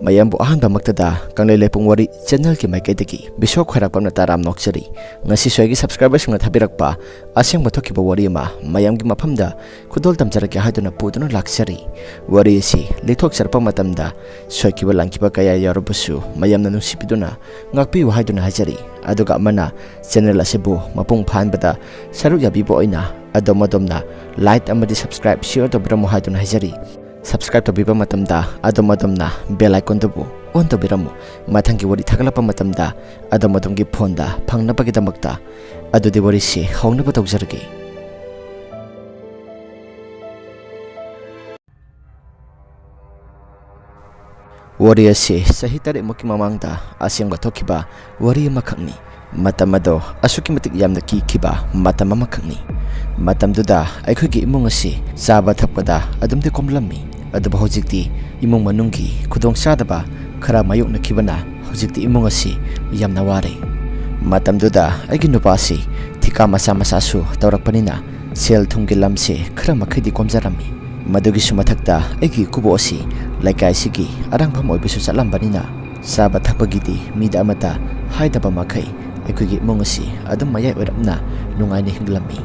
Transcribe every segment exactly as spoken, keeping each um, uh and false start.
ꯃꯌꯥꯝꯕꯨ ꯑꯍꯥꯟꯕꯃꯛꯇꯗ ꯀꯪꯂꯩ ꯂꯩꯄꯨꯡ ꯋꯥꯔꯤ ꯆꯦꯅꯦꯜꯒꯤ ꯃꯥꯏꯀꯩꯗꯒꯤ ꯕꯤꯁꯣꯛ ꯈ꯭ꯋꯥꯏꯔꯥꯛꯄꯝꯅ ꯇꯔꯥꯝ ꯅꯣꯛꯆꯔꯤ꯫ ꯉꯁꯤꯁꯨ ꯑꯩꯒꯤ ꯁꯕꯁꯀ꯭ꯔꯥꯏꯕꯔꯁꯤꯡꯅ ꯊꯥꯕꯤꯔꯛꯄ ꯑꯁꯦꯡꯕ ꯊꯣꯛꯈꯤꯕ ꯋꯥꯔꯤ ꯑꯃ ꯃꯌꯥꯝꯒꯤ ꯃꯐꯝꯗ ꯈꯨꯗꯣꯜ ꯇꯝꯖꯔꯛꯀꯦ ꯍꯥꯏꯗꯨꯅ ꯄꯨꯗꯨꯅ ꯂꯥꯛꯆꯔꯤ꯫ ꯋꯥꯔꯤ ꯑꯁꯤ ꯂꯤꯊꯣꯛꯆꯔꯛꯄ ꯃꯇꯝꯗ ꯁꯣꯏꯈꯤꯕ ꯂꯥꯟꯈꯤꯕ ꯀꯌꯥ ꯌꯥꯎꯔꯕꯁꯨ ꯃꯌꯥꯝꯅ ꯅꯨꯡꯁꯤꯕꯤꯗꯨꯅ ꯉꯥꯛꯄꯤꯌꯨ ꯍꯥꯏꯗꯨꯅ ꯍꯥꯏꯖꯔꯤ꯫ ꯑꯗꯨꯒ ꯑꯃꯅ, ꯆꯦꯅꯦꯜ ꯑꯁꯤꯕꯨ ꯃꯄꯨꯡ ꯐꯥꯍꯟꯕꯗ ꯁꯔꯨꯛ ꯌꯥꯕꯤꯕ ꯑꯣꯏꯅ ꯑꯗꯣꯝ ꯑꯗꯣꯝꯅ ꯂꯥꯏꯛ ꯑꯃꯗꯤ ꯁꯕꯁꯀ꯭ꯔꯥꯏꯕ, ꯁꯤꯌꯔ ꯇꯧꯕꯤꯔꯝꯃꯨ ꯍꯥꯏꯗꯨꯅ ꯍꯥꯏꯖꯔꯤ꯫ ꯁꯕꯁꯀ꯭ꯔꯥꯏꯕ ꯇꯧꯕꯤꯕ ꯃꯇꯝꯗ ꯑꯗꯣꯝ ꯑꯗꯣꯝꯅ ꯕꯦꯜ ꯑꯥꯏꯀꯣꯟꯗꯨꯕꯨ ꯑꯣꯟ ꯇꯧꯕꯤꯔꯝꯃꯨ꯫ ꯃꯊꯪꯒꯤ ꯋꯥꯔꯤ ꯊꯥꯒꯠꯂꯛꯄ ꯃꯇꯝꯗ ꯑꯗꯣꯝ ꯑꯗꯣꯝꯒꯤ ꯐꯣꯟꯗ ꯐꯪꯅꯕꯒꯤꯗꯃꯛꯇ꯫ ꯑꯗꯨꯗꯤ ꯋꯥꯔꯤꯁꯤ ꯍꯧꯅꯕ ꯇꯧꯖꯔꯒꯦ꯫ ꯋꯥꯔꯤ ꯑꯁꯤ ꯆꯍꯤ ꯇꯔꯦꯠꯃꯨꯛꯀꯤ ꯃꯃꯥꯡꯗ ꯑꯁꯦꯡꯕ ꯊꯣꯛꯈꯤꯕ ꯋꯥꯔꯤ ꯑꯃꯈꯛꯅꯤ꯫ ꯃꯇꯝ ꯑꯗꯣ ꯑꯁꯨꯛꯀꯤ ꯃꯇꯤꯛ ꯌꯥꯝꯅ ꯀꯤꯈꯤꯕ ꯃꯇꯝ ꯑꯃꯈꯛꯅꯤ꯫ ꯃꯇꯝꯗꯨꯗ ꯑꯩꯈꯣꯏꯒꯤ ꯏꯃꯨꯡ ꯑꯁꯤ ꯆꯥꯕ ꯊꯛꯄꯗ ꯑꯗꯨꯝꯗꯤ ꯀꯣꯝꯂꯝꯃꯤ, ꯑꯗꯨꯕꯨ ꯍꯧꯖꯤꯛꯇꯤ ꯏꯃꯨꯡ ꯃꯅꯨꯡꯒꯤ ꯈꯨꯗꯣꯡꯆꯥꯗꯕ ꯈꯔ ꯃꯥꯌꯣꯛꯅꯈꯤꯕꯅ ꯍꯧꯖꯤꯛꯇꯤ ꯏꯃꯨꯡ ꯑꯁꯤ ꯌꯥꯝꯅ ꯋꯥꯔꯦ꯫ ꯃꯇꯝꯗꯨꯗ ꯑꯩꯒꯤ ꯅꯨꯄꯥ ꯑꯁꯤ ꯊꯤꯀꯥ ꯃꯆꯥ ꯃꯆꯥꯁꯨ ꯇꯧꯔꯛꯄꯅꯤꯅ ꯁꯦꯜ ꯊꯨꯝꯒꯤ ꯂꯝꯁꯦ ꯈꯔ ꯃꯈꯩꯗꯤ ꯀꯣꯝꯖꯔꯝꯃꯤ꯫ ꯃꯗꯨꯒꯤꯁꯨ ꯃꯊꯛꯇ ꯑꯩꯒꯤ ꯏꯀꯨꯕꯣꯛ ꯑꯁꯤ ꯂꯩꯀꯥꯏꯁꯤꯒꯤ ꯑꯔꯥꯡꯐꯝ ꯑꯣꯏꯕꯁꯨ ꯆꯠꯂꯝꯕꯅꯤꯅ ꯆꯥꯕ ꯊꯛꯄꯒꯤꯗꯤ ꯃꯤꯗ ꯑꯃꯠꯇ ꯍꯥꯏꯗꯕ ꯃꯈꯩ ꯑꯩꯈꯣꯏꯒꯤ ꯏꯃꯨꯡ ꯑꯁꯤ ꯑꯗꯨꯝ ꯃꯌꯥꯏ ꯑꯣꯏꯔꯞꯅ ꯅꯨꯡꯉꯥꯏꯅ ꯍꯤꯡꯂꯝꯃꯤ꯫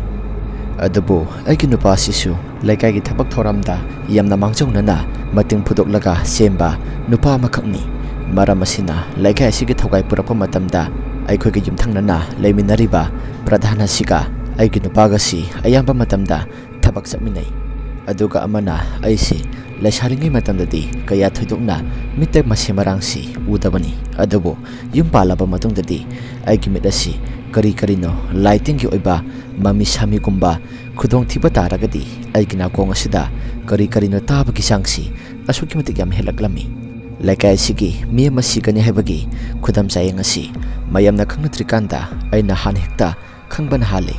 ꯑꯗꯨꯕꯨ ꯑꯩꯒꯤ ꯅꯨꯄꯥ ꯑꯁꯤꯁꯨ ꯂꯩꯀꯥꯏꯒꯤ ꯊꯕꯛ ꯊꯧꯔꯝꯗ ꯌꯥꯝꯅ ꯃꯥꯡꯖꯧꯅꯅ ꯃꯇꯦꯡ ꯐꯨꯗꯣꯛꯂꯒ ꯁꯦꯝꯕ ꯅꯨꯄꯥ ꯑꯃꯈꯛꯅꯤ꯫ ꯃꯔꯝ ꯑꯁꯤꯅ ꯂꯩꯀꯥꯏ ꯑꯁꯤꯒꯤ ꯊꯧꯒꯥꯏ ꯄꯨꯔꯛꯄ ꯃꯇꯝꯗ ꯑꯩꯈꯣꯏꯒꯤ ꯌꯨꯝꯊꯪꯅꯅ ꯂꯩꯃꯤꯟꯅꯔꯤꯕ ꯄ꯭ꯔꯙꯥꯟ ꯑꯁꯤꯒ ꯑꯩꯒꯤ ꯅꯨꯄꯥꯒꯁꯤ ꯑꯌꯥꯝꯕ ꯃꯇꯝꯗ ꯊꯕꯛ ꯆꯠꯃꯤꯟꯅꯩ꯫ ꯑꯗꯨꯒ ꯑꯃꯅ ꯑꯩꯁꯤ ꯂꯩꯁꯥꯔꯤꯉꯩ ꯃꯇꯝꯗꯗꯤ ꯀꯌꯥ ꯊꯣꯏꯗꯣꯛꯅ ꯃꯤꯠꯇ ꯃꯁꯤ ꯃꯔꯥꯡꯁꯤ ꯎꯗꯕꯅꯤ, ꯑꯗꯨꯕꯨ ꯌꯨꯝ ꯄꯥꯜꯂꯕ ꯃꯇꯨꯡꯗꯗꯤ ꯑꯩꯒꯤ ꯃꯤꯠ ꯑꯁꯤ ꯀꯔꯤ ꯀꯔꯤꯅꯣ ꯂꯥꯏꯇꯤꯟꯒꯤ ꯑꯣꯏꯕ ꯃꯃꯤ ꯁꯥꯃꯤꯒꯨꯝꯕ ꯈꯨꯗꯣꯡꯊꯤꯕ ꯇꯥꯔꯒꯗꯤ ꯑꯩꯒꯤ ꯅꯥꯀꯣꯡ ꯑꯁꯤꯗ ꯀꯔꯤ ꯀꯔꯤꯅꯣ ꯇꯥꯕꯒꯤ ꯆꯥꯡꯁꯤ ꯑꯁꯨꯛꯀꯤ ꯃꯇꯤꯛ ꯌꯥꯝ ꯍꯦꯜꯂꯛꯂꯝꯃꯤ꯫ ꯂꯩꯀꯥꯏ ꯑꯁꯤꯒꯤ ꯃꯤ ꯑꯃ ꯁꯤꯒꯅꯤ ꯍꯥꯏꯕꯒꯤ ꯈꯨꯗꯝ ꯆꯥꯌꯦꯡ ꯑꯁꯤ ꯃꯌꯥꯝꯅ ꯈꯪꯅꯗ꯭ꯔꯤꯀꯥꯟꯗ ꯑꯩꯅ ꯍꯥꯟꯅ ꯍꯦꯛꯇ ꯈꯪꯕꯅ ꯍꯥꯜꯂꯤ꯫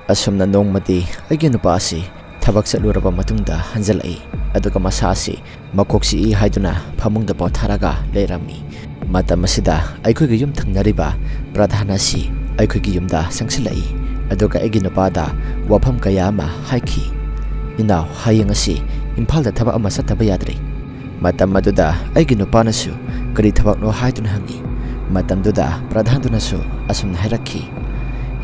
ꯑꯁꯨꯝꯅ ꯅꯣꯡꯃꯗꯤ ꯑꯩꯒꯤ ꯅꯨꯄꯥ ꯑꯁꯤ ꯊꯕꯛ ꯆꯠꯂꯨꯔꯕ ꯃꯇꯨꯡꯗ ꯍꯟꯖꯤꯜꯂꯛꯏ, ꯑꯗꯨꯒ ꯃꯁꯥ ꯑꯁꯤ ꯃꯀꯣꯛ ꯆꯤꯛꯏ ꯍꯥꯏꯗꯨꯅ ꯐꯃꯨꯡꯗ ꯄꯣꯊꯥꯔꯒ ꯂꯩꯔꯝꯃꯤ꯫ ꯃꯇꯝ ꯑꯁꯤꯗ ꯑꯩꯈꯣꯏꯒꯤ ꯌꯨꯝ ꯊꯪꯅꯔꯤꯕ ꯄ꯭ꯔꯙꯥꯟ ꯑꯁꯤ ꯑꯩꯈꯣꯏꯒꯤ ꯌꯨꯝꯗ ꯆꯪꯁꯤꯜꯂꯛꯏ, ꯑꯗꯨꯒ ꯑꯩꯒꯤ ꯅꯨꯄꯥꯗ ꯋꯥꯐꯝ ꯀꯌꯥ ꯑꯃ ꯍꯥꯏꯈꯤ꯫ "ꯏꯅꯥꯎ, ꯍꯌꯦꯡ ꯑꯁꯤ ꯏꯝꯐꯥꯜꯗ ꯊꯕꯛ ꯑꯃ ꯆꯠꯇꯕ ꯌꯥꯗ꯭ꯔꯦ꯫ ꯃꯇꯝ ꯑꯗꯨꯗ ꯑꯩꯒꯤ ꯅꯨꯄꯥꯅꯁꯨ ꯀꯔꯤ ꯊꯕꯛꯅꯣ ꯍꯥꯏꯗꯨꯅ ꯍꯪꯉꯤ꯫ ꯃꯇꯝꯗꯨꯗ ꯄ꯭ꯔꯙꯥꯟꯗꯨꯅꯁꯨ ꯑꯁꯨꯝꯅ ꯍꯥꯏꯔꯛꯈꯤ,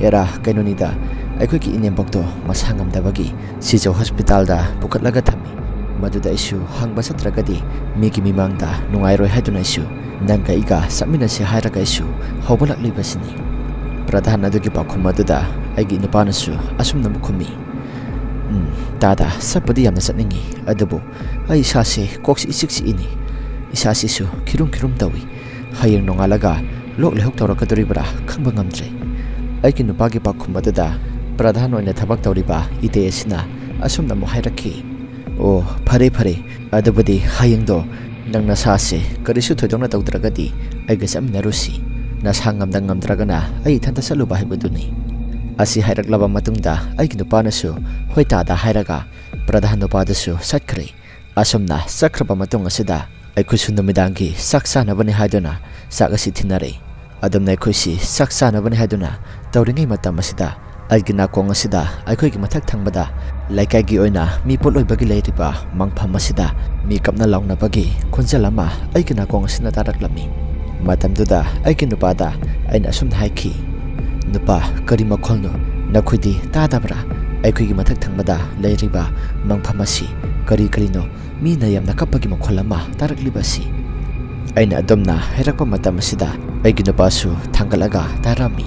"ꯑꯦꯔꯥ, ꯀꯩꯅꯣꯅꯤꯗ, ꯑꯩꯈꯣꯏꯒꯤ ꯏꯅꯦꯝꯕꯣꯛꯇꯣ ꯃꯁꯥ ꯉꯝꯗꯕꯒꯤ ꯁꯤꯖ ꯍꯣꯁꯄꯤꯇꯥꯜꯗ ꯄꯨꯈꯠꯂꯒ ꯊꯝꯃꯤ꯫ ꯃꯗꯨꯗ ꯑꯩꯁꯨ ꯍꯪꯕ ꯆꯠꯇ꯭ꯔꯒꯗꯤ ꯃꯤꯒꯤ ꯃꯤꯃꯥꯡꯗ ꯅꯨꯡꯉꯥꯏꯔꯣꯏ ꯍꯥꯏꯗꯨꯅ ꯑꯩꯁꯨ ꯅꯪꯒ ꯑꯩꯒ ꯆꯠꯃꯤꯟꯅꯁꯤ ꯍꯥꯏꯔꯒ ꯑꯩꯁꯨ ꯍꯧꯒꯠꯂꯛꯂꯤꯕꯁꯤꯅꯤ꯫" ꯄ꯭ꯔꯙꯥꯟ ꯑꯗꯨꯒꯤ ꯄꯥꯎꯈꯨꯝ ꯑꯗꯨꯗ ꯑꯩꯒꯤ ꯅꯨꯄꯥꯅꯁꯨ ꯑꯁꯨꯝꯅ ꯑꯃꯨꯛ ꯈꯨꯝꯃꯤ, "ꯎꯝ, ꯇꯥꯗ, ꯆꯠꯄꯗꯤ ꯌꯥꯝꯅ ꯆꯠꯅꯤꯡꯉꯤ, ꯑꯗꯨꯕꯨ ꯑꯩ ꯏꯁꯥꯁꯦ ꯀꯣꯛꯁꯤ ꯏꯆꯤꯛ ꯆꯤꯛꯏꯅꯤ, ꯏꯁꯥꯁꯤꯁꯨ ꯈꯤꯔꯨꯝ ꯈꯤꯔꯨꯝ ꯇꯧꯏ꯫ ꯍꯌꯦꯡ ꯅꯣꯡꯉꯥꯜꯂꯒ ꯂꯣꯛ ꯂꯥꯏꯍꯧ ꯇꯧꯔꯛꯀꯗꯣꯔꯤꯕ꯭ꯔꯥ ꯈꯪꯕ ꯉꯝꯗ꯭ꯔꯦ꯫" ꯑꯩꯒꯤ ꯅꯨꯄꯥꯒꯤ ꯄꯥꯎꯈꯨꯝ ꯑꯗꯨꯗ ꯄ꯭ꯔꯙꯥꯟ ꯑꯣꯏꯅ ꯊꯕꯛ ꯇꯧꯔꯤꯕ ꯏꯇꯩ ꯑꯁꯤꯅ ꯑꯁꯨꯝꯅ ꯑꯃꯨꯛ ꯍꯥꯏꯔꯛꯈꯤ, "ꯑꯣ, ꯐꯔꯦ ꯐꯔꯦ, ꯑꯗꯨꯕꯨꯗꯤ ꯍꯌꯦꯡꯗꯣ ꯅꯪ ꯅꯁꯥꯁꯦ ꯀꯔꯤꯁꯨ ꯊꯣꯏꯗꯣꯛꯅ ꯇꯧꯗ꯭ꯔꯒꯗꯤ ꯑꯩꯒ ꯆꯠꯃꯤꯟꯅꯔꯨꯁꯤ꯫ ꯅꯁꯥ ꯉꯝꯗ ꯉꯝꯗ꯭ꯔꯒꯅ ꯑꯩ ꯏꯊꯟꯇ ꯆꯠꯂꯨꯕ ꯍꯥꯏꯕꯗꯨꯅꯤ꯫" ꯑꯁꯤ ꯍꯥꯏꯔꯛꯂꯕ ꯃꯇꯨꯡꯗ ꯑꯩꯒꯤ ꯅꯨꯄꯥꯅꯁꯨ "ꯍꯣꯏ ꯇꯥꯗ" ꯍꯥꯏꯔꯒ ꯄ꯭ꯔꯙꯥꯟ ꯅꯨꯄꯥꯗꯨꯁꯨ ꯆꯠꯈ꯭ꯔꯦ꯫ ꯑꯁꯨꯝꯅ ꯆꯠꯈ꯭ꯔꯕ ꯃꯇꯨꯡ ꯑꯁꯤꯗ ꯑꯩꯈꯣꯏꯁꯨ ꯅꯨꯃꯤꯗꯥꯡꯒꯤ ꯆꯥꯛ ꯆꯥꯅꯕꯅꯤ ꯍꯥꯏꯗꯨꯅ ꯆꯥꯛ ꯑꯁꯤ ꯊꯤꯟꯅꯔꯦ꯫ ꯑꯗꯨꯝꯅ ꯑꯩꯈꯣꯏꯁꯤ ꯆꯥꯛ ꯆꯥꯅꯕꯅꯤ ꯍꯥꯏꯗꯨꯅ ꯇꯧꯔꯤꯉꯩ ꯃꯇꯝ ꯑꯁꯤꯗ ꯑꯩꯒꯤ ꯅꯥꯀꯣꯡ ꯑꯁꯤꯗ ꯑꯩꯈꯣꯏꯒꯤ ꯃꯊꯛ ꯊꯪꯕꯗ ꯂꯩꯀꯥꯏꯒꯤ ꯑꯣꯏꯅ ꯃꯤ ꯄꯣꯠꯂꯣꯏꯕꯒꯤ ꯂꯩꯔꯤꯕ ꯃꯪꯐꯝ ꯑꯁꯤꯗ ꯃꯤ ꯀꯞꯅ ꯂꯥꯎꯅꯕꯒꯤ ꯈꯣꯟꯖꯦꯜ ꯑꯃ ꯑꯩꯒꯤ ꯅꯥꯀꯣꯡ ꯑꯁꯤꯅ ꯇꯥꯔꯛꯂꯝꯃꯤ꯫ ꯃꯇꯝꯗꯨꯗ ꯑꯩꯒꯤ ꯅꯨꯄꯥꯗ ꯑꯩꯅ ꯑꯁꯨꯝꯅ ꯍꯥꯏꯈꯤ, "ꯅꯨꯄꯥ, ꯀꯔꯤ ꯃꯈꯣꯜꯅꯣ? ꯅꯈꯣꯏꯗꯤ ꯇꯥꯗꯕ꯭ꯔꯥ? ꯑꯩꯈꯣꯏꯒꯤ ꯃꯊꯛ ꯊꯪꯕꯗ ꯂꯩꯔꯤꯕ ꯃꯪꯐꯝ ꯑꯁꯤ ꯀꯔꯤ ꯀꯔꯤꯅꯣ? ꯃꯤꯅ ꯌꯥꯝꯅ ꯀꯞꯄꯒꯤ ꯃꯈꯣꯜ ꯑꯃ ꯇꯥꯔꯛꯂꯤꯕ ꯑꯁꯤ꯫" ꯑꯩꯅ ꯑꯗꯨꯝꯅ ꯍꯥꯏꯔꯛꯄ ꯃꯇꯝ ꯑꯁꯤꯗ ꯑꯩꯒꯤ ꯅꯨꯄꯥꯁꯨ ꯊꯥꯡꯒꯠꯂꯒ ꯇꯥꯔꯝꯃꯤ꯫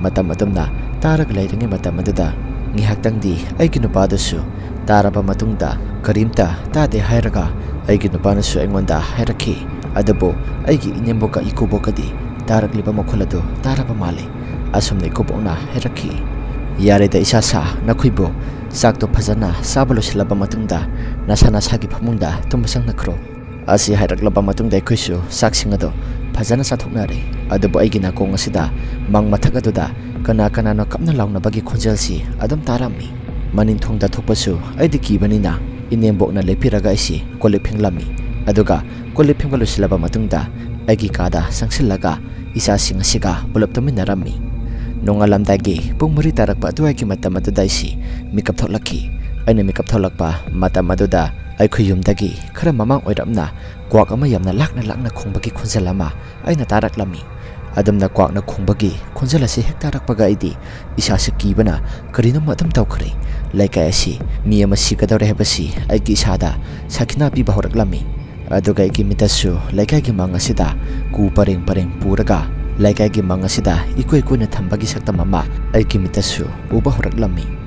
ꯃꯇꯝ ꯑꯗꯨꯝꯅ ꯇꯥꯔꯒ ꯂꯩꯔꯤꯉꯩ ꯃꯇꯝ ꯑꯗꯨꯗ ꯉꯥꯏꯍꯥꯛꯇꯪꯗꯤ ꯑꯩꯒꯤ ꯅꯨꯄꯥꯗꯨꯁꯨ ꯇꯥꯔꯕ ꯃꯇꯨꯡꯗ ꯀꯔꯤꯝꯇ ꯇꯥꯗꯦ ꯍꯥꯏꯔꯒ ꯑꯩꯒꯤ ꯅꯨꯄꯥꯅꯁꯨ ꯑꯩꯉꯣꯟꯗ ꯍꯥꯏꯔꯛꯈꯤ꯫ ꯑꯗꯨꯕꯨ ꯑꯩꯒꯤ ꯏꯅꯦꯝꯕꯣꯛꯀ ꯏꯀꯨꯕꯣꯛꯀꯗꯤ ꯇꯥꯔꯛꯂꯤꯕ ꯃꯈꯣꯜ ꯑꯗꯨ ꯇꯥꯔꯕ ꯃꯥꯜꯂꯤ꯫ ꯑꯁꯨꯝꯅ ꯏꯀꯨꯕꯣꯛꯅ ꯍꯥꯏꯔꯛꯈꯤ, "ꯌꯥꯔꯦꯗ ꯏꯁꯥ ꯁꯥ, ꯅꯈꯣꯏꯕꯨ ꯆꯥꯛꯇꯣ ꯐꯖꯅ ꯆꯥꯕ ꯂꯣꯏꯁꯤꯜꯂꯕ ꯃꯇꯨꯡꯗ ꯅꯁꯥ ꯅꯁꯥꯒꯤ ꯐꯃꯨꯡꯗ ꯇꯨꯝꯕ ꯆꯪꯅꯈ꯭ꯔꯣ꯫" ꯑꯁꯤ ꯍꯥꯏꯔꯛꯂꯕ ꯃꯇꯨꯡꯗ ꯑꯩꯈꯣꯏꯁꯨ ꯆꯥꯛꯁꯤꯡ ꯑꯗꯨ ꯐꯖꯅ ꯆꯥꯊꯣꯛꯅꯔꯦ꯫ ꯑꯗꯨꯕꯨ ꯑꯩꯒꯤ ꯅꯥꯀꯣꯡ ꯑꯁꯤꯗ ꯃꯪ ꯃꯊꯛ ꯑꯗꯨꯗ ꯀꯅꯥ ꯀꯅꯥꯅꯣ ꯀꯞꯅ ꯂꯥꯎꯅꯕꯒꯤ ꯈꯣꯟꯖꯦꯜꯁꯤ ꯑꯗꯨꯝ ꯇꯥꯔꯝꯃꯤ꯫ ꯃꯅꯤꯡ ꯊꯣꯡꯗ ꯊꯣꯛꯄꯁꯨ ꯑꯩꯗꯤ ꯀꯤꯕꯅꯤꯅ ꯏꯅꯦꯝꯕꯣꯛꯅ ꯂꯦꯞꯄꯤꯔꯒ ꯑꯩꯁꯤ ꯀꯣꯜꯂꯤꯞ ꯐꯦꯡꯂꯝꯃꯤ꯫ ꯑꯗꯨꯒ ꯀꯣꯜꯂꯤꯞ ꯐꯦꯡꯕ ꯂꯣꯏꯁꯤꯜꯂꯕ ꯃꯇꯨꯡꯗ ꯑꯩꯒꯤ ꯀꯥꯗ ꯆꯪꯁꯤꯜꯂꯒ ꯏꯆꯥꯁꯤꯡ ꯑꯁꯤꯒ ꯄꯨꯂꯞ ꯇꯨꯝꯃꯤꯟꯅꯔꯝꯃꯤ꯫ ꯅꯣꯡꯉꯥꯜꯂꯝꯗꯥꯏꯒꯤ ꯄꯨꯡ ꯃꯔꯤ ꯇꯥꯔꯛꯄ ꯑꯗꯨꯋꯥꯏꯒꯤ ꯃꯇꯝ ꯑꯗꯨꯗ ꯑꯩꯁꯤ ꯃꯤꯀꯞ ꯊꯣꯛꯂꯛꯈꯤ꯫ ꯑꯩꯅ ꯃꯤꯀꯞ ꯊꯣꯛꯂꯛꯄ ꯃꯇꯝ ꯑꯗꯨꯗ ꯑꯩꯈꯣꯏ ꯌꯨꯝꯗꯒꯤ ꯈꯔ ꯃꯃꯥꯡ ꯑꯣꯏꯔꯞꯅ ꯀ꯭ꯋꯥꯛ ꯑꯃ ꯌꯥꯝꯅ ꯂꯥꯛꯅ ꯂꯥꯛꯅ ꯈꯣꯡꯕꯒꯤ ꯈꯣꯟꯖꯦꯜ ꯑꯃ ꯑꯩꯅ ꯇꯥꯔꯛꯂꯝꯃꯤ꯫ ꯑꯗꯨꯝꯅ ꯀ꯭ꯋꯥꯛꯅ ꯈꯣꯡꯕꯒꯤ ꯈꯣꯟꯖꯦꯜ ꯑꯁꯤ ꯍꯦꯛ ꯇꯥꯔꯛꯄꯒ ꯑꯩꯗꯤ ꯏꯁꯥꯁꯤ ꯀꯤꯕꯅ ꯀꯔꯤꯅꯣꯝꯃ ꯑꯗꯨꯝ ꯇꯧꯈ꯭ꯔꯦ꯫ ꯂꯩꯀꯥꯏ ꯑꯁꯤ ꯃꯤ ꯑꯃ ꯁꯤꯒꯗꯧꯔꯦ ꯍꯥꯏꯕꯁꯤ ꯑꯩꯒꯤ ꯏꯁꯥꯗ ꯁꯥꯈꯤꯅꯥ ꯄꯤꯕ ꯍꯧꯔꯛꯂꯝꯃꯤ꯫ ꯑꯗꯨꯒ ꯑꯩꯒꯤ ꯃꯤꯠꯇꯁꯨ ꯂꯩꯀꯥꯏꯒꯤ ꯃꯪ ꯑꯁꯤꯗ ꯀꯨ ꯄꯔꯦꯡ ꯄꯔꯦꯡ ꯄꯨꯔꯒ ꯂꯩꯀꯥꯏꯒꯤ ꯃꯪ ꯑꯁꯤꯗ ꯏꯀꯣꯏ ꯀꯣꯏꯅ ꯊꯝꯕꯒꯤ ꯁꯛꯇꯝ ꯑꯃ ꯑꯩꯒꯤ ꯃꯤꯠꯇꯁꯨ ꯎꯕ ꯍꯧꯔꯛꯂꯝꯃꯤ꯫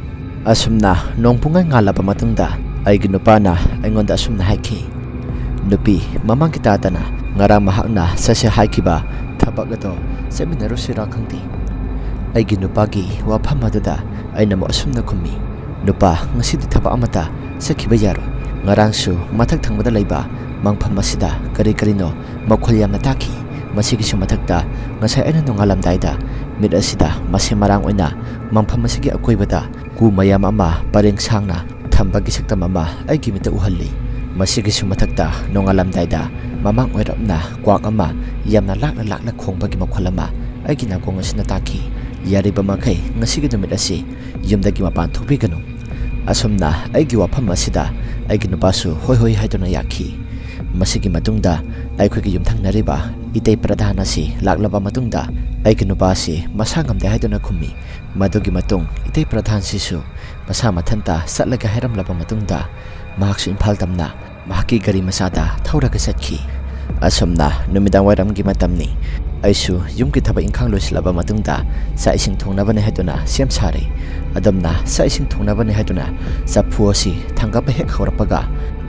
ꯑꯁꯨꯝꯅ ꯅꯣꯡ ꯄꯨꯡꯉꯥꯏ ꯉꯥꯜꯂꯕ ꯃꯇꯨꯡꯗ ꯑꯩꯒꯤ ꯅꯨꯄꯥꯅ ꯑꯩꯉꯣꯟꯗ ꯑꯁꯨꯝꯅ ꯍꯥꯏꯈꯤ, "ꯅꯨꯄꯤ, ꯃꯃꯥꯡꯒꯤ ꯇꯥꯗꯅ ꯉꯔꯥꯡ ꯃꯍꯥꯛꯅ ꯆꯠꯁꯦ ꯍꯥꯏꯈꯤꯕ ꯊꯕꯛ ꯑꯗꯣ ꯆꯠꯃꯤꯟꯅꯔꯨꯁꯤꯔꯥ ꯈꯪꯗꯦ"꯫ ꯑꯩꯒꯤ ꯅꯨꯄꯥꯒꯤ ꯋꯥꯐꯝ ꯑꯗꯨꯗ ꯑꯩꯅ ꯑꯃꯨꯛ ꯑꯁꯨꯝꯅ ꯈꯨꯝꯃꯤ, "ꯅꯨꯄꯥ, ꯉꯁꯤꯗꯤ ꯊꯕꯛ ꯑꯃꯠꯇ ꯆꯠꯈꯤꯕ ꯌꯥꯔꯣꯏ꯫ ꯉꯔꯥꯡꯁꯨ ꯃꯊꯛ ꯊꯪꯕꯗ ꯂꯩꯕ ꯃꯪꯐꯝ ꯑꯁꯤꯗ ꯀꯔꯤ ꯀꯔꯤꯅꯣ ꯃꯈꯣꯜ ꯌꯥꯝꯅ ꯇꯥꯈꯤ꯫ ꯃꯁꯤꯒꯤꯁꯨ ꯃꯊꯛꯇ ꯉꯁꯥꯏ ꯑꯩꯅ ꯅꯣꯡꯉꯥꯜꯂꯝꯗꯥꯏꯗ ꯃꯤꯠ ꯑꯁꯤꯗ ꯃꯁꯤ ꯃꯔꯥꯡ ꯑꯣꯏꯅ ꯃꯪꯐꯝ ꯑꯁꯤꯒꯤ ꯑꯀꯣꯏꯕꯗ ꯀꯨ ꯃꯌꯥꯝ ꯑꯃ ꯄꯔꯦꯡ ꯁꯥꯡꯅ ꯊꯝꯕꯒꯤ ꯁꯛꯇꯝ ꯑꯃ ꯑꯩꯒꯤ ꯃꯤꯠꯇ ꯎꯍꯜꯂꯤ꯫ ꯃꯁꯤꯒꯤꯁꯨ ꯃꯊꯛꯇ ꯅꯣꯡꯉꯥꯜꯂꯝꯗꯥꯏꯗ ꯃꯃꯥꯡ ꯑꯣꯏꯔꯞꯅ ꯀ꯭ꯋꯥꯛ ꯑꯃ ꯌꯥꯝꯅ ꯂꯥꯛꯅ ꯂꯥꯛꯅ ꯈꯣꯡꯕꯒꯤ ꯃꯈꯣꯜ ꯑꯃ ꯑꯩꯒꯤ ꯅꯥꯀꯣꯡ ꯑꯁꯤꯅ ꯇꯥꯈꯤ꯫ ꯌꯥꯔꯤꯕ ꯃꯈꯩ ꯉꯁꯤꯒꯤ ꯅꯨꯃꯤꯠ ꯑꯁꯤ ꯌꯨꯝꯗꯒꯤ ꯃꯄꯥꯟ ꯊꯣꯛꯄꯤꯒꯅꯨ"꯫ ꯑꯁꯨꯝꯅ ꯑꯩꯒꯤ ꯋꯥꯐꯝ ꯑꯁꯤꯗ ꯑꯩꯒꯤ ꯅꯨꯄꯥꯁꯨ ꯍꯣꯏ ꯍꯣꯏ ꯍꯥꯏꯗꯨꯅ ꯌꯥꯈꯤ꯫ ꯃꯁꯤꯒꯤ ꯃꯇꯨꯡꯗ ꯑꯩꯈꯣꯏꯒꯤ ꯌꯨꯝꯊꯪꯅꯔꯤꯕ ꯏꯇꯩ ꯄ꯭ꯔꯙꯥꯟ ꯑꯁꯤ ꯂꯥꯛꯂꯕ ꯃꯇꯨꯡꯗ ꯑꯩꯒꯤ ꯅꯨꯄꯥ ꯑꯁꯤ ꯃꯁꯥ ꯉꯝꯗꯦ ꯍꯥꯏꯗꯨꯅ ꯈꯨꯝꯃꯤ꯫ ꯃꯗꯨꯒꯤ ꯃꯇꯨꯡ ꯏꯇꯩ ꯄ꯭ꯔꯙꯥꯟꯁꯤꯁꯨ ꯃꯁꯥ ꯃꯊꯟꯇ ꯆꯠꯂꯒꯦ ꯍꯥꯏꯔꯝꯂꯕ ꯃꯇꯨꯡꯗ ꯃꯍꯥꯛꯁꯨ ꯏꯝꯐꯥꯜ ꯇꯝꯅ ꯃꯍꯥꯛꯀꯤ ꯒꯥꯔꯤ ꯃꯆꯥꯗ ꯊꯧꯔꯒ ꯆꯠꯈꯤ꯫ ꯑꯁꯨꯝꯅ ꯅꯨꯃꯤꯗꯥꯡ ꯋꯥꯏꯔꯝꯒꯤ ꯃꯇꯝꯅꯤ꯫ ꯑꯩꯁꯨ ꯌꯨꯝꯒꯤ ꯊꯕꯛ ꯏꯪꯈꯥꯡ ꯂꯣꯏꯁꯤꯜꯂꯕ ꯃꯇꯨꯡꯗ ꯆꯥꯛ ꯏꯁꯤꯡ ꯊꯣꯡꯅꯕꯅꯤ ꯍꯥꯏꯗꯨꯅ ꯁꯦꯝ ꯁꯥꯔꯦ꯫ ꯑꯗꯨꯝꯅ ꯆꯥꯛ ꯏꯁꯤꯡ ꯊꯣꯡꯅꯕꯅꯤ ꯍꯥꯏꯗꯨꯅ ꯆꯐꯨ ꯑꯁꯤ ꯊꯥꯡꯒꯠꯄ ꯍꯦꯛ ꯍꯧꯔꯛꯄꯒ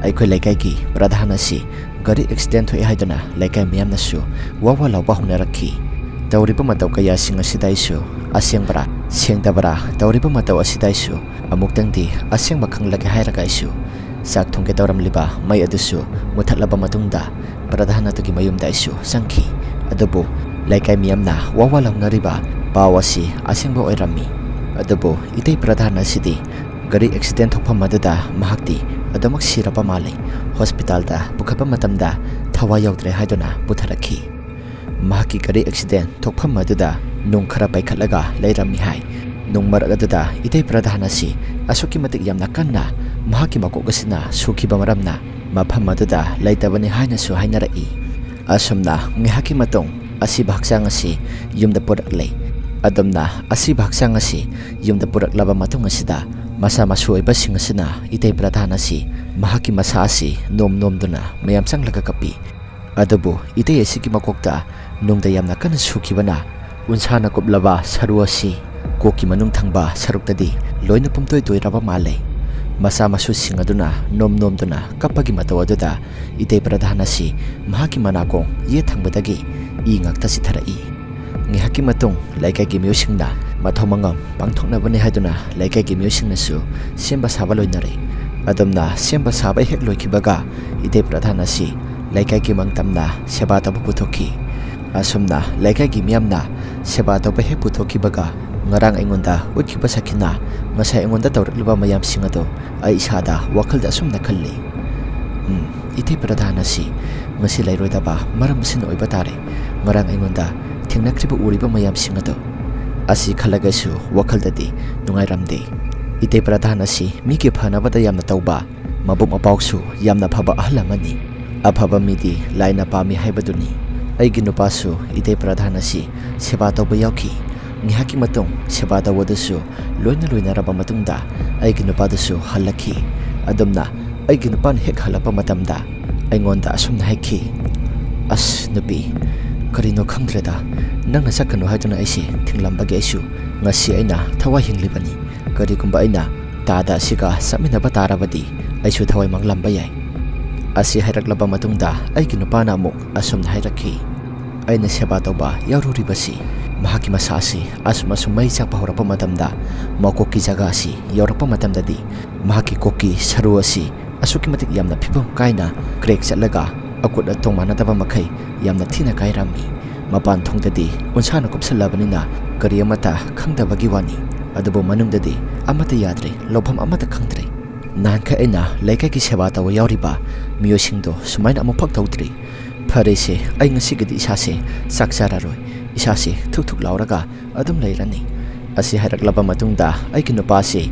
ꯑꯩꯈꯣꯏ ꯂꯩꯀꯥꯏꯒꯤ ꯄ꯭ꯔꯙꯥꯟ ꯑꯁꯤ ꯒꯥꯔꯤ ꯑꯦꯛꯁꯤꯗꯦꯟ ꯊꯣꯛꯑꯦ ꯍꯥꯏꯗꯨꯅ ꯂꯩꯀꯥꯏ ꯃꯤꯌꯥꯝꯅꯁꯨ ꯋꯥ ꯋꯥ ꯂꯥꯎꯕ ꯍꯧꯅꯔꯛꯈꯤ꯫ ꯇꯧꯔꯤꯕ ꯃꯇꯧ ꯀꯌꯥꯁꯤꯡ ꯑꯁꯤꯗ ꯑꯩꯁꯨ ꯑꯁꯦꯡꯕꯔꯥ ꯁꯦꯡꯗꯕꯔꯥ ꯇꯧꯔꯤꯕ ꯃꯇꯧ ꯑꯁꯤꯗ ꯑꯩꯁꯨ ꯑꯃꯨꯛꯇꯪꯗꯤ ꯑꯁꯦꯡꯕ ꯈꯪꯂꯒꯦ ꯍꯥꯏꯔꯒ ꯑꯩꯁꯨ ꯆꯥꯛ ꯊꯣꯡꯒꯦ ꯇꯧꯔꯝꯂꯤꯕ ꯃꯩ ꯑꯗꯨꯁꯨ ꯃꯨꯊꯠꯂꯕ ꯃꯇꯨꯡꯗ ꯄ꯭ꯔꯙꯥꯟ ꯑꯗꯨꯒꯤ ꯃꯌꯨꯝꯗ ꯑꯩꯁꯨ ꯆꯪꯈꯤ꯫ ꯑꯗꯨꯕꯨ ꯂꯩꯀꯥꯏ ꯃꯤꯌꯥꯝꯅ ꯋꯥ ꯋꯥ ꯂꯥꯎꯅꯔꯤꯕ ꯄꯥꯎ ꯑꯁꯤ ꯑꯁꯦꯡꯕ ꯑꯣꯏꯔꯝꯃꯤ꯫ ꯑꯗꯨꯕꯨ ꯏꯇꯩ ꯄ꯭ꯔꯙꯥꯟ ꯑꯁꯤꯗꯤ ꯒꯥꯔꯤ ꯑꯦꯛꯁꯤꯗꯦꯟ ꯊꯣꯛꯐꯝ ꯑꯗꯨꯗ ꯃꯍꯥꯛꯇꯤ ꯑꯗꯨꯃꯛ ꯁꯤꯔꯕ ꯃꯥꯜꯂꯤ꯫ ꯍꯣꯁꯄꯤꯇꯥꯜꯗ ꯄꯨꯈꯠꯄ ꯃꯇꯝꯗ ꯊꯋꯥꯏ ꯌꯥꯎꯗ꯭ꯔꯦ ꯍꯥꯏꯗꯨꯅ ꯄꯨꯊꯔꯛꯈꯤ꯫ ꯃꯍꯥꯛꯀꯤ ꯒꯥꯔꯤ ꯑꯦꯛꯁꯤꯗꯦꯟ ꯊꯣꯛꯐꯝ ꯑꯗꯨꯗ ꯅꯨꯡ ꯈꯔ ꯄꯩꯈꯠꯂꯒ ꯂꯩꯔꯝꯃꯤ ꯍꯥꯏ꯫ ꯅꯨꯡ ꯃꯔꯛ ꯑꯗꯨꯗ ꯏꯇꯩ ꯄ꯭ꯔꯙꯥꯟ ꯑꯁꯤ ꯑꯁꯨꯛꯀꯤ ꯃꯇꯤꯛ ꯌꯥꯝꯅ ꯀꯟꯅ ꯃꯍꯥꯛꯀꯤ ꯃꯀꯣꯛ ꯑꯁꯤꯅ ꯁꯨꯈꯤꯕ ꯃꯔꯝꯅ ꯃꯐꯝ ꯑꯗꯨꯗ ꯂꯩꯇꯕꯅꯤ ꯍꯥꯏꯅꯁꯨ ꯍꯥꯏꯅꯔꯛꯏ꯫ ꯑꯁꯨꯝꯅ ꯉꯥꯏꯍꯥꯛꯀꯤ ꯃꯇꯨꯡ ꯑꯁꯤꯕ ꯍꯛꯆꯥꯡ ꯑꯁꯤ ꯌꯨꯝꯗ ꯄꯨꯔꯛꯂꯦ꯫ ꯑꯗꯨꯝꯅ ꯑꯁꯤꯕ ꯍꯛꯆꯥꯡ ꯑꯁꯤ ꯌꯨꯝꯗ ꯄꯨꯔꯛꯂꯕ ꯃꯇꯨꯡ ꯑꯁꯤꯗ ꯃꯆꯥ ꯃꯁꯨ ꯑꯣꯏꯕꯁꯤꯡ ꯑꯁꯤꯅ ꯏꯇꯩ ꯄ꯭ꯔꯙꯥꯟ ꯑꯁꯤ ꯃꯍꯥꯛꯀꯤ ꯃꯁꯥ ꯑꯁꯤ ꯅꯣꯝ ꯅꯣꯝꯗꯨꯅ ꯃꯌꯥꯝ ꯆꯪꯂꯒ ꯀꯞꯄꯤ꯫ ꯑꯗꯨꯕꯨ ꯏꯇꯩ ꯑꯁꯤꯒꯤ ꯃꯀꯣꯛꯇ ꯅꯨꯡꯗ ꯌꯥꯝꯅ ꯀꯟꯅ ꯁꯨꯈꯤꯕꯅ ꯎꯟꯁꯥꯅ ꯀꯨꯞꯂꯕ ꯁꯔꯨ ꯑꯁꯤ ꯀꯣꯛꯀꯤ ꯃꯅꯨꯡ ꯊꯪꯕ ꯁꯔꯨꯛꯇꯗꯤ ꯂꯣꯏꯅ ꯄꯨꯝꯇꯣꯏ ꯇꯣꯏꯔꯕ ꯃꯥꯜꯂꯦ꯫ ꯃꯆꯥ ꯃꯁꯨꯁꯤꯡ ꯑꯗꯨꯅ ꯅꯣꯝ ꯅꯣꯝꯗꯨꯅ ꯀꯞꯄꯒꯤ ꯃꯇꯧ ꯑꯗꯨꯗ ꯏꯇꯩ ꯄ꯭ꯔꯙꯥꯟ ꯑꯁꯤ ꯃꯍꯥꯛꯀꯤ ꯃꯅꯥꯀꯣꯡ ꯌꯦꯠ ꯊꯪꯕꯗꯒꯤ ꯏ ꯉꯥꯛꯇ ꯆꯤꯊꯔꯛꯏ꯫ ꯉꯥꯏꯍꯥꯛꯀꯤ ꯃꯇꯨꯡ ꯂꯩꯀꯥꯏꯒꯤ ꯃꯤꯑꯣꯏꯁꯤꯡꯅ ꯃꯊꯧ ꯃꯉꯝ ꯄꯥꯡꯊꯣꯛꯅꯕꯅꯤ ꯍꯥꯏꯗꯨꯅ ꯂꯩꯀꯥꯏꯒꯤ ꯃꯤꯑꯣꯏꯁꯤꯡꯅꯁꯨ ꯁꯦꯝꯕ ꯁꯥꯕ ꯂꯣꯏꯅꯔꯦ꯫ ꯑꯗꯨꯝꯅ ꯁꯦꯝꯕ ꯁꯥꯕ ꯍꯦꯛ ꯂꯣꯏꯈꯤꯕꯒ ꯏꯇꯩ ꯄ꯭ꯔꯙꯥꯟ ꯑꯁꯤ ꯂꯩꯀꯥꯏꯒꯤ ꯃꯪ ꯇꯝꯅ ꯁꯦꯕꯥ ꯇꯧꯕ ꯄꯨꯊꯣꯛꯈꯤ꯫ ꯑꯁꯨꯝꯅ ꯂꯩꯀꯥꯏꯒꯤ ꯃꯤꯌꯥꯝꯅ ꯁꯦꯕꯥ ꯇꯧꯕ ꯍꯦꯛ ꯄꯨꯊꯣꯛꯈꯤꯕꯒ ꯉꯔꯥꯡ ꯑꯩꯉꯣꯟꯗ ꯎꯠꯈꯤꯕ ꯁꯈꯤꯅꯥ, ꯉꯁꯥꯏ ꯑꯩꯉꯣꯟꯗ ꯇꯧꯔꯛꯂꯤꯕ ꯃꯌꯥꯝꯁꯤꯡ ꯑꯗꯨ ꯑꯩ ꯏꯁꯥꯗ ꯋꯥꯈꯜꯗ ꯑꯁꯨꯝꯅ ꯈꯜꯂꯤ꯫ ꯎꯝ, ꯏꯇꯩ ꯄ꯭ꯔꯙꯥꯟ ꯑꯁꯤ ꯉꯁꯤ ꯂꯩꯔꯣꯏꯗꯕ ꯃꯔꯝ ꯑꯁꯤꯅ ꯑꯣꯏꯕ ꯇꯥꯔꯦ꯫ ꯉꯔꯥꯡ ꯑꯩꯉꯣꯟꯗ ꯊꯦꯡꯅꯈ꯭ꯔꯤꯕ ꯎꯔꯤꯕ ꯃꯌꯥꯝꯁꯤꯡ ꯑꯗꯨ꯫ ꯑꯁꯤ ꯈꯜꯂꯒꯁꯨ ꯋꯥꯈꯜꯗꯗꯤ ꯅꯨꯡꯉꯥꯏꯔꯝꯗꯦ꯫ ꯏꯇꯩ ꯄ꯭ꯔꯙꯥꯟ ꯑꯁꯤ ꯃꯤꯒꯤ ꯐꯅꯕꯗ ꯌꯥꯝꯅ ꯇꯧꯕ, ꯃꯕꯨꯛ ꯃꯄꯥꯎꯁꯨ ꯌꯥꯝꯅ ꯐꯕ ꯑꯍꯜ ꯑꯃꯅꯤ꯫ ꯑꯐꯕ ꯃꯤꯗꯤ ꯂꯥꯏꯅ ꯄꯥꯝꯃꯤ ꯍꯥꯏꯕꯗꯨꯅꯤ꯫ ꯑꯩꯒꯤ ꯅꯨꯄꯥꯁꯨ ꯏꯇꯩ ꯄ꯭ꯔꯙꯥꯟ ꯑꯁꯤ ꯁꯦꯕꯥ ꯇꯧꯕ ꯌꯥꯎꯈꯤ꯫ ꯉꯥꯏꯍꯥꯛꯀꯤ ꯃꯇꯨꯡ ꯁꯦꯕꯥ ꯇꯧꯕꯗꯨꯁꯨ ꯂꯣꯏꯅ ꯂꯣꯏꯅꯔꯕ ꯃꯇꯨꯡꯗ ꯑꯩꯒꯤ ꯅꯨꯄꯥꯗꯨꯁꯨ ꯍꯜꯂꯛꯈꯤ꯫ ꯑꯗꯨꯝꯅ ꯑꯩꯒꯤ ꯅꯨꯄꯥꯅ ꯍꯦꯛ ꯍꯜꯂꯛꯄ ꯃꯇꯝꯗ ꯑꯩꯉꯣꯟꯗ ꯑꯁꯨꯝꯅ ꯍꯥꯏꯈꯤ, "ꯑꯁ ꯅꯨꯄꯤ, ꯀꯔꯤꯅꯣ ꯈꯪꯗ꯭ꯔꯦꯗ, ꯅꯪꯅ ꯆꯠꯀꯅꯨ ꯍꯥꯏꯗꯨꯅ ꯑꯩꯁꯦ ꯊꯤꯡꯂꯝꯕꯒꯤ ꯑꯩꯁꯨ ꯉꯁꯤ ꯑꯩꯅ ꯊꯋꯥꯏ ꯍꯤꯡꯂꯤꯕꯅꯤ꯫ ꯀꯔꯤꯒꯨꯝꯕ ꯑꯩꯅ ꯇꯥꯗ ꯑꯁꯤꯒ ꯆꯠꯃꯤꯟꯅꯕ ꯇꯥꯔꯕꯗꯤ ꯑꯩꯁꯨ ꯊꯋꯥꯏ ꯃꯥꯡꯂꯝꯕ ꯌꯥꯏ"꯫ ꯑꯁꯤ ꯍꯥꯏꯔꯛꯂꯕ ꯃꯇꯨꯡꯗ ꯑꯩꯒꯤ ꯅꯨꯄꯥꯅ ꯑꯃꯨꯛ ꯑꯁꯨꯝꯅ ꯍꯥꯏꯔꯛꯈꯤ, "ꯑꯩꯅ ꯁꯦꯕꯥ ꯇꯧꯕ ꯌꯥꯎꯔꯨꯔꯤꯕꯁꯤ ꯃꯍꯥꯛꯀꯤ ꯃꯁꯥ ꯑꯁꯤ ꯑꯁꯨꯝ ꯑꯁꯨꯝ ꯃꯩ ꯆꯥꯛꯄ ꯍꯧꯔꯛꯄ ꯃꯇꯝꯗ, ꯃꯀꯣꯛꯀꯤ ꯖꯒꯥ ꯑꯁꯤ ꯌꯧꯔꯛꯄ ꯃꯇꯝꯗꯗꯤ ꯃꯍꯥꯛꯀꯤ ꯀꯣꯛꯀꯤ ꯁꯔꯨ ꯑꯁꯤ ꯑꯁꯨꯛꯀꯤ ꯃꯇꯤꯛ ꯌꯥꯝꯅ ꯐꯤꯕꯝ ꯀꯥꯏꯅ crack ꯆꯠꯂꯒ ꯑꯀꯨꯠ ꯑꯇꯣꯡ ꯃꯥꯟꯅꯗꯕ ꯃꯈꯩ ꯌꯥꯝꯅ ꯊꯤꯅ ꯀꯥꯏꯔꯝꯃꯤ꯫ ꯃꯄꯥꯟ ꯊꯣꯡꯗꯗꯤ ꯎꯟꯁꯥꯅ ꯀꯨꯞꯁꯜꯂꯕꯅꯤꯅ ꯀꯔꯤ ꯑꯃꯠꯇ ꯈꯪꯗꯕꯒꯤ ꯋꯥꯅꯤ, ꯑꯗꯨꯕꯨ ꯃꯅꯨꯡꯗꯗꯤ ꯑꯃꯠꯇ ꯌꯥꯗ꯭ꯔꯦ, ꯂꯧꯐꯝ ꯑꯃꯠꯇ ꯈꯪꯗ꯭ꯔꯦ꯫ ꯅꯍꯥꯟꯈꯩ ꯑꯩꯅ ꯂꯩꯀꯥꯏꯒꯤ ꯁꯦꯕꯥ ꯇꯧꯕ ꯌꯥꯎꯔꯤꯕ ꯃꯤꯑꯣꯏꯁꯤꯡꯗꯣ ꯁꯨꯃꯥꯏꯅ ꯑꯃꯨꯛꯐꯥꯎ ꯇꯧꯗ꯭ꯔꯤ꯫ ꯐꯔꯦꯁꯦ, ꯑꯩ ꯉꯁꯤꯒꯤꯗꯤ ꯏꯁꯥꯁꯦ ꯆꯥꯛ ꯆꯥꯔꯔꯣꯏ, ꯏꯁꯥꯁꯦ ꯊꯨꯛ ꯊꯨꯛ ꯂꯥꯎꯔꯒ ꯑꯗꯨꯝ ꯂꯩꯔꯅꯤ"꯫ ꯑꯁꯤ ꯍꯥꯏꯔꯛꯂꯕ ꯃꯇꯨꯡꯗ ꯑꯩꯒꯤ ꯅꯨꯄꯥꯁꯤ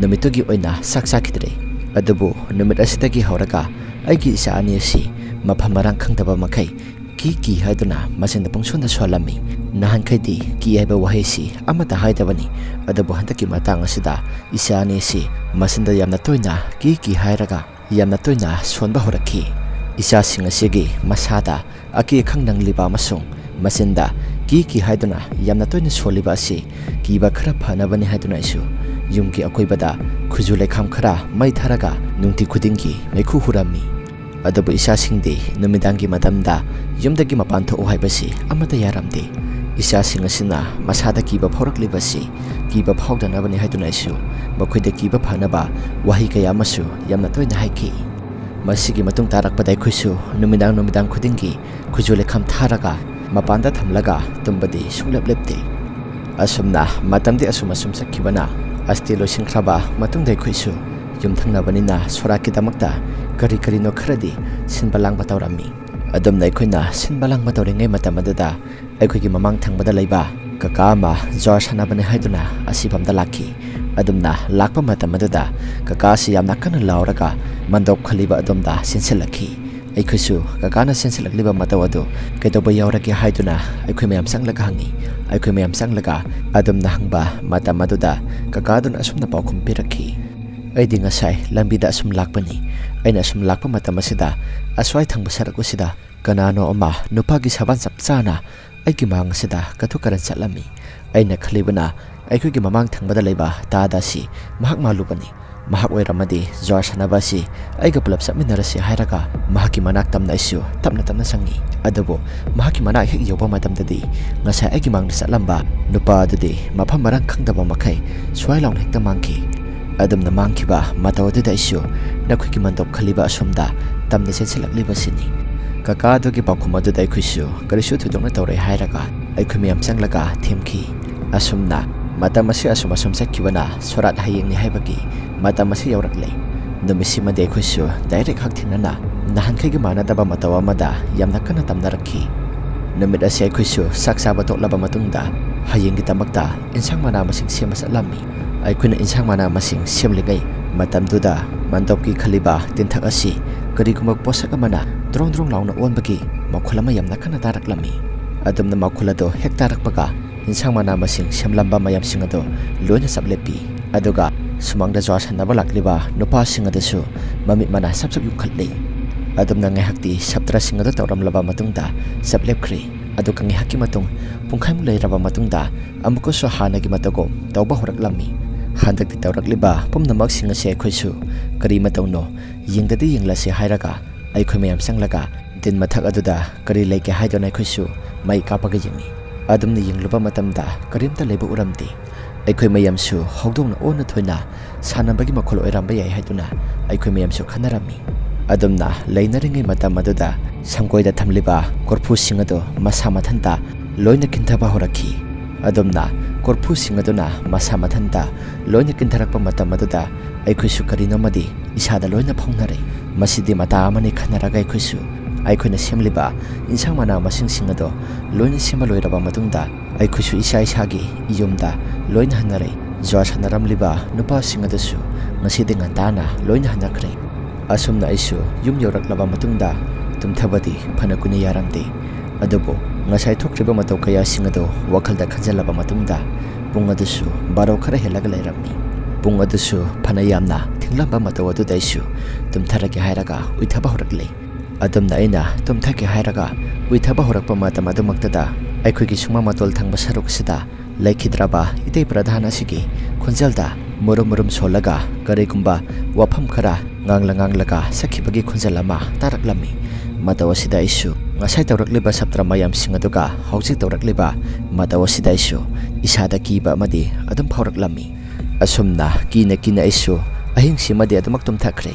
ꯅꯨꯃꯤꯠꯇꯨꯒꯤ ꯑꯣꯏꯅ ꯆꯥꯛ ꯆꯥꯈꯤꯗ꯭ꯔꯦ꯫ ꯑꯗꯨꯕꯨ ꯅꯨꯃꯤꯠ ꯑꯁꯤꯗꯒꯤ ꯍꯧꯔꯒ ꯑꯩꯒꯤ ꯏꯆꯥ ꯑꯅꯤ ꯑꯁꯤ ꯃꯐꯝ ꯃꯔꯥꯡ ꯈꯪꯗꯕ ꯃꯈꯩ ꯀꯤ ꯀꯤ ꯍꯥꯏꯗꯨꯅ ꯃꯆꯤꯟꯗ ꯄꯨꯡꯁꯣꯟꯗ ꯁꯣꯜꯂꯝꯃꯤ꯫ ꯅꯍꯥꯟꯈꯩꯗꯤ ꯀꯤ ꯍꯥꯏꯕ ꯋꯥꯍꯩꯁꯤ ꯑꯃꯠꯇ ꯍꯥꯏꯗꯕꯅꯤ, ꯑꯗꯨꯕꯨ ꯍꯟꯗꯛꯀꯤ ꯃꯇꯥꯡ ꯑꯁꯤꯗ ꯏꯆꯥ ꯑꯅꯤ ꯑꯁꯤ ꯃꯆꯤꯟꯗ ꯌꯥꯝꯅ ꯇꯣꯏꯅ ꯀꯤ ꯀꯤ ꯍꯥꯏꯔꯒ ꯌꯥꯝꯅ ꯇꯣꯏꯅ ꯁꯣꯟꯕ ꯍꯧꯔꯛꯈꯤ꯫ ꯏꯆꯥꯁꯤꯡ ꯑꯁꯤꯒꯤ ꯃꯁꯥꯗ ꯑꯀꯤ ꯑꯈꯪ ꯅꯪꯂꯤꯕ ꯑꯃꯁꯨꯡ ꯃꯆꯤꯟꯗ ꯀꯤ ꯀꯤ ꯍꯥꯏꯗꯨꯅ ꯌꯥꯝꯅ ꯇꯣꯏꯅ ꯁꯣꯜꯂꯤꯕ ꯑꯁꯤ ꯀꯤꯕ ꯈꯔ ꯐꯅꯕꯅꯤ ꯍꯥꯏꯗꯨꯅ ꯑꯩꯁꯨ ꯌꯨꯝꯒꯤ ꯑꯀꯣꯏꯕꯗ ꯈꯨꯖꯨ ꯂꯩꯈꯥꯝ ꯈꯔ ꯃꯩ ꯊꯥꯔꯒ ꯅꯨꯡꯇꯤ ꯈꯨꯗꯤꯡꯒꯤ ꯃꯩꯈꯨ ꯍꯨꯔꯝꯃꯤ꯫ ꯑꯗꯨꯕꯨ ꯏꯆꯥꯁꯤꯡꯗꯤ ꯅꯨꯃꯤꯗꯥꯡꯒꯤ ꯃꯇꯝꯗ ꯌꯨꯝꯗꯒꯤ ꯃꯄꯥꯟ ꯊꯣꯛꯎ ꯍꯥꯏꯕꯁꯤ ꯑꯃꯠꯇ ꯌꯥꯔꯝꯗꯦ꯫ ꯏꯆꯥꯁꯤꯡ ꯑꯁꯤꯅ ꯃꯁꯥꯗ ꯀꯤꯕ ꯐꯥꯎꯔꯛꯂꯤꯕꯁꯤ ꯀꯤꯕ ꯐꯥꯎꯗꯅꯕꯅꯤ ꯍꯥꯏꯗꯨꯅ ꯑꯩꯁꯨ ꯃꯈꯣꯏꯗ ꯀꯤꯕ ꯐꯅꯕ ꯋꯥꯍꯩ ꯀꯌꯥ ꯑꯃꯁꯨ ꯌꯥꯝꯅ ꯇꯣꯏꯅ ꯍꯥꯏꯈꯤ꯫ ꯃꯁꯤꯒꯤ ꯃꯇꯨꯡ ꯇꯥꯔꯛꯄꯗ ꯑꯩꯈꯣꯏꯁꯨ ꯅꯨꯃꯤꯗꯥꯡ ꯅꯨꯃꯤꯗꯥꯡ ꯈꯨꯗꯤꯡꯒꯤ ꯈꯨꯖꯨ ꯂꯩꯈꯥꯝ ꯊꯥꯔꯒ ꯃꯄꯥꯟꯗ ꯊꯝꯂꯒ ꯇꯨꯝꯕꯗꯤ ꯁꯨꯡꯂꯦꯞ ꯂꯦꯞꯇꯦ꯫ ꯑꯁꯨꯝꯅ ꯃꯇꯝꯗꯤ ꯑꯁꯨꯝ ꯑꯁꯨꯝ ꯆꯠꯈꯤꯕꯅ ꯑꯁꯇꯤ ꯂꯣꯏꯁꯤꯟꯈ꯭ꯔꯕ ꯃꯇꯨꯡꯗ ꯑꯩꯈꯣꯏꯁꯨ ꯌꯨꯝꯊꯪꯅꯕꯅꯤꯅ ꯁꯣꯔꯥꯠꯀꯤꯗꯃꯛꯇ ꯀꯔꯤ ꯀꯔꯤꯅꯣ ꯈꯔꯗꯤ ꯁꯤꯟꯕ ꯂꯥꯡꯕ ꯇꯧꯔꯝꯃꯤ꯫ ꯑꯗꯨꯝꯅ ꯑꯩꯈꯣꯏꯅ ꯁꯤꯟꯕ ꯂꯥꯡꯕ ꯇꯧꯔꯤꯉꯩ ꯃꯇꯝ ꯑꯗꯨꯗ ꯑꯩꯈꯣꯏꯒꯤ ꯃꯃꯥꯡ ꯊꯪꯕꯗ ꯂꯩꯕ ꯀꯀꯥ ꯑꯃ ꯖ꯭ꯋꯥꯔ ꯁꯥꯟꯅꯕꯅꯤ ꯍꯥꯏꯗꯨꯅ ꯑꯁꯤꯐꯝꯗ ꯂꯥꯛꯈꯤ꯫ ꯑꯗꯨꯝꯅ ꯂꯥꯛꯄ ꯃꯇꯝ ꯑꯗꯨꯗ ꯀꯀꯥ ꯑꯁꯤ ꯌꯥꯝꯅ ꯀꯟꯅ ꯂꯥꯎꯔꯒ ꯃꯟꯗꯣꯞ ꯈꯜꯂꯤꯕ ꯑꯗꯣꯝꯗ ꯆꯦꯟꯁꯤꯜꯂꯛꯈꯤ꯫ ꯑꯩꯈꯣꯏꯁꯨ ꯀꯀꯥꯅ ꯆꯦꯟꯁꯤꯜꯂꯛꯂꯤꯕ ꯃꯇꯧ ꯑꯗꯨ ꯀꯩꯗꯧꯕ ꯌꯥꯎꯔꯒꯦ ꯍꯥꯏꯗꯨꯅ ꯑꯩꯈꯣꯏ ꯃꯌꯥꯝ ꯆꯪꯂꯒ ꯍꯪꯉꯤ꯫ ꯑꯩꯈꯣꯏ ꯃꯌꯥꯝ ꯆꯪꯂꯒ ꯑꯗꯨꯝꯅ ꯍꯪꯕ ꯃꯇꯝ ꯑꯗꯨꯗ ꯀꯀꯥꯗꯨꯅ ꯑꯁꯨꯝꯅ ꯄꯥꯎꯈꯨꯝ ꯄꯤꯔꯛꯈꯤ, "ꯑꯩꯗꯤ ꯉꯁꯥꯏ ꯂꯝꯕꯤꯗ ꯑꯁꯨꯝ ꯂꯥꯛꯄꯅꯤ꯫ ꯑꯩꯅ ꯑꯁꯨꯝ ꯂꯥꯛꯄ ꯃꯇꯝ ꯑꯁꯤꯗ ꯑꯁ꯭ꯋꯥꯏ ꯊꯪꯕ ꯁꯔꯛ ꯑꯁꯤꯗ ꯀꯅꯥꯅꯣ ꯑꯃ ꯅꯨꯄꯥꯒꯤ ꯁꯕꯥꯟ ꯆꯞ ꯆꯥꯅ ꯑꯩꯒꯤ ꯃꯥꯡ ꯑꯁꯤꯗ ꯀꯇꯨ ꯀꯔꯟ ꯆꯠꯂꯝꯃꯤ꯫ ꯑꯩꯅ ꯈꯜꯂꯤꯕꯅ ꯑꯩꯈꯣꯏꯒꯤ ꯃꯃꯥꯡ ꯊꯪꯕꯗ ꯂꯩꯕ ꯇꯥꯗ ꯑꯁꯤ ꯃꯍꯥꯛ ꯃꯥꯜꯂꯨꯕꯅꯤ꯫ ꯃꯍꯥꯛ ꯑꯣꯏꯔꯝꯃꯗꯤ ꯖ꯭ꯋꯥꯔ ꯁꯥꯟꯅꯕ ꯑꯁꯤ ꯑꯩꯒ ꯄꯨꯂꯞ ꯆꯠꯃꯤꯟꯅꯔꯁꯤ" ꯍꯥꯏꯔꯒ ꯃꯍꯥꯛꯀꯤ ꯃꯅꯥꯛ ꯇꯝꯅ ꯑꯩꯁꯨ ꯇꯞꯅ ꯇꯞꯅ ꯆꯪꯉꯤ꯫ ꯑꯗꯨꯕꯨ ꯃꯍꯥꯛꯀꯤ ꯃꯅꯥꯛ ꯍꯦꯛ ꯌꯧꯕ ꯃꯇꯝꯗꯗꯤ ꯉꯁꯥꯏ ꯑꯩꯒꯤ ꯃꯥꯡꯗ ꯆꯠꯂꯝꯕ ꯅꯨꯄꯥ ꯑꯗꯨꯗꯤ ꯃꯐꯝ ꯃꯔꯥꯡ ꯈꯪꯗꯕ ꯃꯈꯩ ꯁ꯭ꯋꯥꯏ ꯂꯥꯎꯅ ꯍꯦꯛꯇ ꯃꯥꯡꯈꯤ꯫ ꯑꯗꯨꯝꯅ ꯃꯥꯡꯈꯤꯕ ꯃꯇꯧ ꯑꯗꯨꯗ ꯑꯩꯁꯨ ꯅꯈꯣꯏꯒꯤ ꯃꯟꯗꯣꯞ ꯈꯜꯂꯤꯕ ꯑꯁꯣꯝꯗ ꯇꯝꯅ ꯆꯦꯟꯁꯤꯜꯂꯛꯂꯤꯕꯁꯤꯅꯤ꯫ ꯀꯀꯥ ꯑꯗꯨꯒꯤ ꯄꯥꯎꯈꯨꯝ ꯑꯗꯨꯗ ꯑꯩꯈꯣꯏꯁꯨ ꯀꯔꯤꯁꯨ ꯊꯣꯏꯗꯣꯛꯅ ꯇꯧꯔꯣꯏ ꯍꯥꯏꯔꯒ ꯑꯩꯈꯣꯏ ꯃꯌꯥꯝ ꯆꯪꯂꯒ ꯊꯦꯝꯈꯤ꯫ ꯑꯁꯨꯝꯅ ꯃꯇꯝ ꯑꯁꯤ ꯑꯁꯨꯝ ꯑꯁꯨꯝ ꯆꯠꯈꯤꯕꯅ ꯁꯣꯔꯥꯠ ꯍꯌꯦꯡꯅꯤ ꯍꯥꯏꯕꯒꯤ ꯃꯇꯝ ꯑꯁꯤ ꯌꯧꯔꯛꯂꯦ꯫ ꯅꯨꯃꯤꯠꯁꯤꯃꯗꯤ ꯑꯩꯈꯣꯏꯁꯨ ꯗꯥꯏꯔꯦꯛ ꯍꯛꯊꯦꯡꯅꯅ ꯅꯍꯥꯟꯈꯩꯒ ꯃꯥꯟꯅꯗꯕ ꯃꯇꯧ ꯑꯃꯗ ꯌꯥꯝꯅ ꯀꯟꯅ ꯇꯝꯅꯔꯛꯈꯤ꯫ ꯅꯨꯃꯤꯠ ꯑꯁꯤ ꯑꯩꯈꯣꯏꯁꯨ ꯆꯥꯛ ꯆꯥꯕ ꯇꯣꯛꯂꯕ ꯃꯇꯨꯡꯗ ꯍꯌꯦꯡꯒꯤꯗꯃꯛꯇ ꯏꯟꯁꯥꯡ ꯃꯅꯥ ꯃꯁꯤꯡ ꯁꯦꯝꯕ ꯆꯠꯂꯝꯃꯤ꯫ ꯑꯩꯈꯣꯏꯅ ꯏꯟꯁꯥꯡ ꯃꯅꯥ ꯃꯁꯤꯡ ꯁꯦꯝꯂꯤꯉꯩ ꯃꯇꯝꯗꯨꯗ ꯃꯟꯗꯣꯞꯀꯤ ꯈꯜꯂꯤꯕ ꯇꯤꯟꯊꯛ ꯑꯁꯤ ꯀꯔꯤꯒꯨꯝꯕ ꯄꯣꯠꯁꯛ ꯑꯃꯅ ꯗ꯭ꯔꯣꯡ ꯗ꯭ꯔꯣꯡ ꯂꯥꯎꯅ ꯑꯣꯟꯕꯒꯤ ꯃꯈꯣꯜ ꯑꯃ ꯌꯥꯝꯅ ꯀꯟꯅ ꯇꯥꯔꯛꯂꯝꯃꯤ꯫ ꯑꯗꯨꯝꯅ ꯃꯈꯣꯜ ꯑꯗꯨ ꯍꯦꯛ ꯇꯥꯔꯛꯄꯒ ꯏꯟꯁꯥꯡ ꯃꯅꯥ ꯃꯁꯤꯡ ꯁꯦꯝꯂꯝꯕ ꯃꯌꯥꯝꯁꯤꯡ ꯑꯗꯨ ꯂꯣꯏꯅ ꯆꯞ ꯂꯦꯞꯄꯤ꯫ ꯑꯗꯨꯒ ꯁꯨꯃꯥꯡꯗ ꯖ꯭ꯋꯥꯔ ꯁꯥꯟꯅꯕ ꯂꯥꯛꯂꯤꯕ ꯅꯨꯄꯥꯁꯤꯡ ꯑꯗꯨꯁꯨ ꯃꯃꯤꯠ ꯃꯅꯥ ꯁꯞ ꯁꯞ ꯌꯨꯡꯈꯠꯂꯤ꯫ ꯑꯗꯨꯝꯅ ꯉꯥꯏꯍꯥꯛꯇꯤ ꯁꯥꯇ꯭ꯔꯁꯤꯡ ꯑꯗꯨ ꯇꯧꯔꯝꯂꯕ ꯃꯇꯨꯡꯗ ꯆꯞ ꯂꯦꯞꯈ꯭ꯔꯦ꯫ ꯑꯗꯨꯒ ꯉꯥꯏꯍꯥꯛꯀꯤ ꯃꯇꯨꯡ, ꯄꯨꯡꯈꯥꯏꯃꯨꯛ ꯂꯩꯔꯕ ꯃꯇꯨꯡꯗ ꯑꯃꯨꯛꯀꯁꯨ ꯍꯥꯟꯅꯒꯤ ꯃꯇꯧꯒꯨꯝ ꯇꯧꯕ ꯍꯧꯔꯛꯂꯝꯃꯤ꯫ ꯍꯟꯗꯛꯇꯤ ꯇꯧꯔꯛꯂꯤꯕ ꯄꯨꯝꯅꯃꯛꯁꯤꯡ ꯑꯁꯤ ꯑꯩꯈꯣꯏꯁꯨ ꯀꯔꯤ ꯃꯇꯧꯅꯣ, ꯌꯦꯡꯗꯗꯤ ꯌꯦꯡꯂꯁꯤ ꯍꯥꯏꯔꯒ ꯑꯩꯈꯣꯏ ꯃꯌꯥꯝ ꯆꯪꯂꯒ ꯇꯤꯟ ꯃꯊꯛ ꯑꯗꯨꯗ ꯀꯔꯤ ꯂꯩꯒꯦ ꯍꯥꯏꯗꯨꯅ ꯑꯩꯈꯣꯏꯁꯨ ꯃꯩ ꯀꯥꯞꯄꯒ ꯌꯦꯡꯉꯤ꯫ ꯑꯗꯨꯝꯅ ꯌꯦꯡꯂꯨꯕ ꯃꯇꯝꯗ ꯀꯔꯤꯝꯇ ꯂꯩꯕ ꯎꯔꯝꯗꯦ꯫ ꯑꯩꯈꯣꯏ ꯃꯌꯥꯝꯁꯨ ꯍꯧꯗꯣꯡꯅ ꯑꯣꯟꯅ ꯊꯣꯏꯅ ꯁꯥꯟꯅꯕꯒꯤ ꯃꯈꯣꯜ ꯑꯣꯏꯔꯝꯕ ꯌꯥꯏ ꯍꯥꯏꯗꯨꯅ ꯑꯩꯈꯣꯏ ꯃꯌꯥꯝꯁꯨ ꯈꯟꯅꯔꯝꯃꯤ꯫ ꯑꯗꯨꯝꯅ ꯂꯩꯅꯔꯤꯉꯩ ꯃꯇꯝ ꯑꯗꯨꯗ ꯁꯪꯒꯣꯏꯗ ꯊꯝꯂꯤꯕ ꯀꯣꯔꯐꯨꯁꯤꯡ ꯑꯗꯨ ꯃꯁꯥ ꯃꯊꯟꯇ ꯂꯣꯏꯅ ꯀꯤꯟꯊꯕ ꯍꯧꯔꯛꯈꯤ꯫ ꯑꯗꯨꯝꯅ ꯀꯣꯔꯐꯨꯁꯤꯡ ꯑꯗꯨꯅ ꯃꯁꯥ ꯃꯊꯟꯇ ꯂꯣꯏꯅ ꯀꯤꯟꯊꯔꯛꯄ ꯃꯇꯝ ꯑꯗꯨꯗ ꯑꯩꯈꯣꯏꯁꯨ ꯀꯔꯤꯅꯣꯃꯗꯤ ꯏꯁꯥꯗ ꯂꯣꯏꯅ ꯐꯥꯎꯅꯔꯦ꯫ ꯃꯁꯤꯗꯤ ꯃꯇꯥ ꯑꯃꯅꯤ ꯈꯟꯅꯔꯒ ꯑꯩꯈꯣꯏꯁꯨ ꯑꯩꯈꯣꯏꯅ ꯁꯦꯝꯂꯤꯕ ꯏꯟꯁꯥꯡ ꯃꯅꯥ ꯃꯁꯤꯡꯁꯤꯡ ꯑꯗꯣ ꯂꯣꯏꯅ ꯁꯦꯝꯕ ꯂꯣꯏꯔꯕ ꯃꯇꯨꯡꯗ ꯑꯩꯈꯣꯏꯁꯨ ꯏꯁꯥ ꯏꯁꯥꯒꯤ ꯌꯨꯝꯗ ꯂꯣꯏꯅ ꯍꯟꯅꯔꯦ꯫ ꯖ꯭ꯋꯥꯔ ꯁꯥꯟꯅꯔꯝꯂꯤꯕ ꯅꯨꯄꯥꯁꯤꯡ ꯑꯗꯨꯁꯨ ꯉꯁꯤꯗꯤ ꯉꯟꯇꯥꯅ ꯂꯣꯏꯅ ꯍꯟꯅꯈ꯭ꯔꯦ꯫ ꯑꯁꯨꯝꯅ ꯑꯩꯁꯨ ꯌꯨꯝ ꯌꯧꯔꯛꯂꯕ ꯃꯇꯨꯡꯗ ꯇꯨꯝꯊꯕꯗꯤ ꯐꯅ ꯀꯨꯏꯅ ꯌꯥꯔꯝꯗꯦ꯫ ꯑꯗꯨꯕꯨ ꯉꯁꯥꯏ ꯊꯣꯛꯈ꯭ꯔꯤꯕ ꯃꯇꯧ ꯀꯌꯥꯁꯤꯡ ꯑꯗꯨ ꯋꯥꯈꯜꯗ ꯈꯟꯖꯤꯜꯂꯕ ꯃꯇꯨꯡꯗ ꯄꯨꯡ ꯑꯗꯨꯁꯨ ꯕꯥꯔꯣ ꯈꯔ ꯍꯦꯜꯂꯒ ꯂꯩꯔꯝꯃꯤ꯫ ꯄꯨꯡ ꯑꯗꯨꯁꯨ ꯐꯅ ꯌꯥꯝꯅ ꯊꯦꯡꯂꯝꯕ ꯃꯇꯧ ꯑꯗꯨꯗ ꯑꯩꯁꯨ ꯇꯨꯝꯊꯔꯒꯦ ꯍꯥꯏꯔꯒ ꯎꯏꯊꯕ ꯍꯧꯔꯛꯂꯦ꯫ ꯑꯗꯨꯝꯅ ꯑꯩꯅ ꯇꯨꯝꯊꯒꯦ ꯍꯥꯏꯔꯒ ꯎꯏꯊꯕ ꯍꯧꯔꯛꯄ ꯃꯇꯝ ꯑꯗꯨꯃꯛꯇꯗ ꯑꯩꯈꯣꯏꯒꯤ ꯁꯨꯃꯥꯡ ꯃꯇꯣꯜ ꯊꯪꯕ ꯁꯔꯨꯛ ꯑꯁꯤꯗ ꯂꯩꯈꯤꯗ꯭ꯔꯕ ꯏꯇꯩ ꯄ꯭ꯔꯙꯥꯟ ꯑꯁꯤꯒꯤ ꯈꯣꯟꯖꯦꯜꯗ ꯃꯨꯔꯨꯝ ꯃꯨꯔꯨꯝ ꯁꯣꯜꯂꯒ ꯀꯔꯤꯒꯨꯝꯕ ꯋꯥꯐꯝ ꯈꯔ ꯉꯥꯡꯂ ꯉꯥꯡꯂꯒ ꯁꯛꯈꯤꯕꯒꯤ ꯈꯣꯟꯖꯦꯜ ꯑꯃ ꯇꯥꯔꯛꯂꯝꯃꯤ꯫ ꯃꯇꯧ ꯑꯁꯤꯗ ꯑꯩꯁꯨ ꯉꯁꯥꯏ ꯇꯧꯔꯛꯂꯤꯕ ꯁꯥꯇ꯭ꯔ ꯃꯌꯥꯝꯁꯤꯡ ꯑꯗꯨꯒ ꯍꯧꯖꯤꯛ ꯇꯧꯔꯛꯂꯤꯕ ꯃꯇꯧ ꯑꯁꯤꯗ ꯑꯩꯁꯨ ꯏꯁꯥꯗ ꯀꯤꯕ ꯑꯃꯗꯤ ꯑꯗꯨꯝ ꯐꯥꯎꯔꯛꯂꯝꯃꯤ꯫ ꯑꯁꯨꯝꯅ ꯀꯤꯅ ꯀꯤꯅ ꯑꯩꯁꯨ ꯑꯍꯤꯡꯁꯤꯃꯗꯤ ꯑꯗꯨꯃꯛ ꯇꯨꯝꯊꯈ꯭ꯔꯦ꯫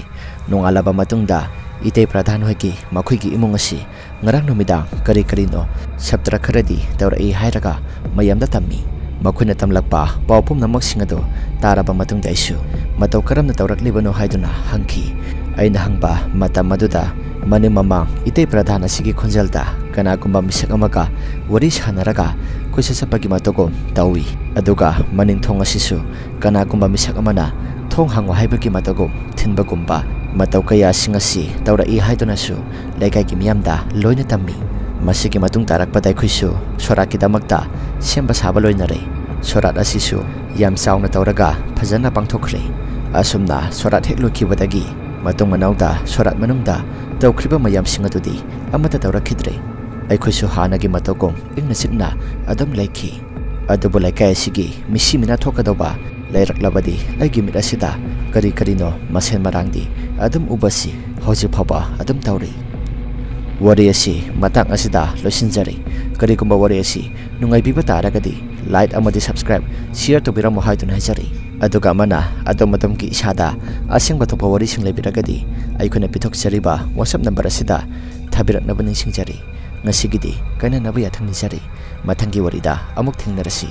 ꯅꯣꯡꯉꯥꯜꯂꯕ ꯃꯇꯨꯡꯗ ꯏꯇꯩ ꯄ꯭ꯔꯙꯥꯟ ꯍꯣꯏꯒꯤ ꯃꯈꯣꯏꯒꯤ ꯏꯃꯨꯡ ꯑꯁꯤ ꯉꯔꯥꯡ ꯅꯨꯃꯤꯗꯥꯡ ꯀꯔꯤ ꯀꯔꯤꯅꯣ ꯁꯥꯇ꯭ꯔ ꯈꯔꯗꯤ ꯇꯧꯔꯛꯏ ꯍꯥꯏꯔꯒ ꯃꯌꯥꯝꯗ ꯇꯝꯃꯤ꯫ ꯃꯈꯣꯏꯅ ꯇꯝꯂꯛꯄ ꯄꯥꯎ ꯄꯨꯝꯅꯃꯛꯁꯤꯡ ꯑꯗꯨ ꯇꯥꯔꯕ ꯃꯇꯨꯡꯗ ꯑꯩꯁꯨ ꯃꯇꯧ ꯀꯔꯝꯅ ꯇꯧꯔꯛꯂꯤꯕꯅꯣ ꯍꯥꯏꯗꯨꯅ ꯍꯪꯈꯤ꯫ ꯑꯩꯅ ꯍꯪꯕ ꯃꯇꯝ ꯑꯗꯨꯗ ꯃꯅꯤꯡ ꯃꯃꯥꯡ ꯏꯇꯩ ꯄ꯭ꯔꯙꯥꯟ ꯑꯁꯤꯒꯤ ꯈꯣꯟꯖꯦꯜꯗ ꯀꯅꯥꯒꯨꯝꯕ ꯃꯤꯁꯛ ꯑꯃꯒ ꯋꯥꯔꯤ ꯁꯥꯟꯅꯔꯒ ꯀꯣꯏꯆꯠ ꯆꯠꯄꯒꯤ ꯃꯇꯧꯒꯨꯝ ꯇꯧꯏ꯫ ꯑꯗꯨꯒ ꯃꯅꯤꯡ ꯊꯣꯡ ꯑꯁꯤꯁꯨ ꯀꯅꯥꯒꯨꯝꯕ ꯃꯤꯁꯛ ꯑꯃꯅ ꯊꯣꯡ ꯍꯥꯡꯉꯨ ꯍꯥꯏꯕꯒꯤ ꯃꯇꯧꯒꯨꯝ ꯊꯤꯟꯕꯒꯨꯝꯕ ꯃꯇꯧ ꯀꯌꯥꯁꯤꯡ ꯑꯁꯤ ꯇꯧꯔꯛꯏ ꯍꯥꯏꯗꯨꯅꯁꯨ ꯂꯩꯀꯥꯏꯒꯤ ꯃꯤꯌꯥꯝꯗ ꯂꯣꯏꯅ ꯇꯝꯃꯤ꯫ ꯃꯁꯤꯒꯤ ꯃꯇꯨꯡ ꯇꯥꯔꯛꯄꯗ ꯑꯩꯈꯣꯏꯁꯨ ꯁꯣꯔꯥꯠꯀꯤꯗꯃꯛꯇ ꯁꯦꯝꯕ ꯁꯥꯕ ꯂꯣꯏꯅꯔꯦ꯫ ꯁꯣꯔꯥꯠ ꯑꯁꯤꯁꯨ ꯌꯥꯝ ꯆꯥꯎꯅ ꯇꯧꯔꯒ ꯐꯖꯅ ꯄꯥꯡꯊꯣꯛꯈ꯭ꯔꯦ꯫ ꯑꯁꯨꯝꯅ ꯁꯣꯔꯥꯠ ꯍꯦꯛ ꯂꯣꯏꯈꯤꯕꯗꯒꯤ ꯃꯇꯨꯡ ꯃꯅꯥꯎꯗ ꯁꯣꯔꯥꯠ ꯃꯅꯨꯡꯗ ꯇꯧꯈ꯭ꯔꯤꯕ ꯃꯌꯥꯝꯁꯤꯡ ꯑꯗꯨꯗꯤ ꯑꯃꯠꯇ ꯇꯧꯔꯛꯈꯤꯗ꯭ꯔꯦ꯫ ꯑꯩꯈꯣꯏꯁꯨ ꯍꯥꯟꯅꯒꯤ ꯃꯇꯧꯒꯨꯝ ꯏꯪꯅ ꯆꯤꯛꯅ ꯑꯗꯨꯝ ꯂꯩꯈꯤ꯫ ꯑꯗꯨꯕꯨ ꯂꯩꯀꯥꯏ ꯑꯁꯤꯒꯤ ꯃꯤꯁꯤ ꯃꯤꯅꯥ ꯊꯣꯛꯀꯗꯧꯕ ꯂꯩꯔꯛꯂꯕꯗꯤ ꯑꯩꯒꯤ ꯃꯤꯠ ꯑꯁꯤꯗ ꯀꯔꯤ ꯀꯔꯤꯅꯣ ꯃꯁꯦꯟ ꯃꯔꯥꯡꯗꯤ ꯑꯗꯨꯝ ꯎꯕꯁꯤ ꯍꯧꯖꯤꯛ ꯐꯥꯎꯕ ꯑꯗꯨꯝ ꯇꯧꯔꯤ꯫ ꯋꯥꯔꯤ ꯑꯁꯤ ꯃꯇꯥꯡ ꯑꯁꯤꯗ ꯂꯣꯏꯁꯤꯟꯖꯔꯤ꯫ ꯀꯔꯤꯒꯨꯝꯕ ꯋꯥꯔꯤ ꯑꯁꯤ ꯅꯨꯡꯉꯥꯏꯕꯤꯕ ꯇꯥꯔꯒꯗꯤ like ꯑꯃꯗꯤ subscribe, share ꯇꯧꯕꯤꯔꯝꯃꯨ ꯍꯥꯏꯗꯨꯅ ꯍꯥꯏꯖꯔꯤ꯫ ꯑꯗꯨꯒ ꯑꯃꯅ ꯑꯗꯣꯝ ꯑꯗꯣꯝꯒꯤ ꯏꯁꯥꯗ ꯑꯁꯦꯡꯕ ꯊꯣꯛꯄ ꯋꯥꯔꯤꯁꯤꯡ ꯂꯩꯕꯤꯔꯒꯗꯤ ꯑꯩꯈꯣꯏꯅ ꯄꯤꯊꯣꯛꯆꯔꯤꯕ WhatsApp number ꯑꯁꯤꯗ ꯊꯥꯕꯤꯔꯛꯅꯕ ꯅꯤꯡꯁꯤꯡꯖꯔꯤ꯫ ꯉꯁꯤꯒꯤꯗꯤ ꯀꯥꯏꯅꯅꯕ ꯌꯥꯊꯪ ꯅꯤꯖꯔꯤ꯫ ꯃꯊꯪꯒꯤ ꯋꯥꯔꯤꯗ ꯑꯃꯨꯛ ꯊꯦꯡꯅꯔꯁꯤ꯫